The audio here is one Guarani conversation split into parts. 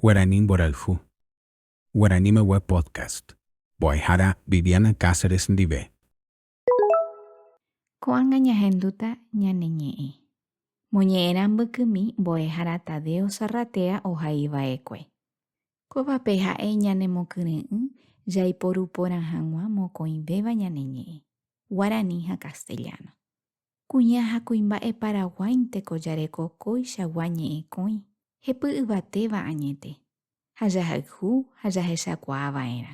Guarani mborayhu. Guaranimegua Podcast. Mbo'ehára Viviana Cáceres ndive. Ko'ág̃a ñahendúta ñane ñe'ẽ. Moñe'ẽrã mbykymi mbo'ehára Tadeo Zarratea ohaiva'ekue. Kóvape ha'e ñanemokyre'ỹ jaiporu porã hag̃ua mokõivéva ñane ñe'ẽ, guarani ha castellano. Kuña ha kuimba'e paraguáinteko jareko kóichagua ñe'ẽkõi hepy yvatéva añete, ha jahayhu ha jahechakuaa va'erã.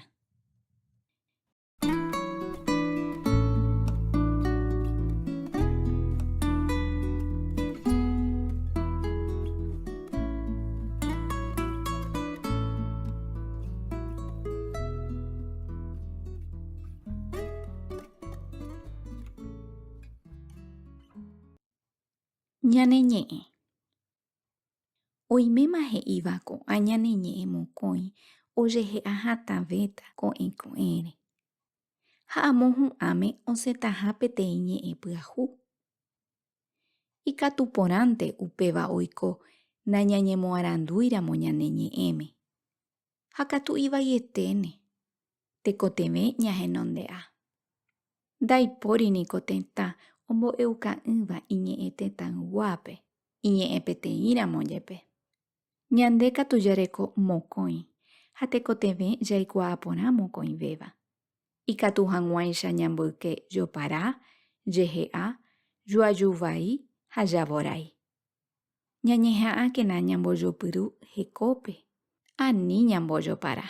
Ñane ñe'ẽ. Oiméma he'íva ko'ã ñane ñe'ẽ mokõi ojehe'a hatãvéta ko'ẽ ko'ẽre. Ha amo hu'ãme osẽtaha peteĩ ñe'ẽ pyahu. Ikatu porãnte upéva oiko nañañemoarandúiramo ñane ñe'ẽme. Ha katu ivaieténe, tekotevẽ ñahenonde'a. Ndaipóri niko tetã ombo'euka'ỹva iñe'ẽ tetãyguápe, iñe'ẽ peteĩramo jepe. Ñande katu jareko mokõi ha tekotevẽ jaikuaa porã mokõivéva. Ikatu hag̃uáicha ñamboyke jopara, jehe'a, joaju vai ha javorái. Ñañeha'ãkena ñambojopyru hekópe, ani ñambojopara.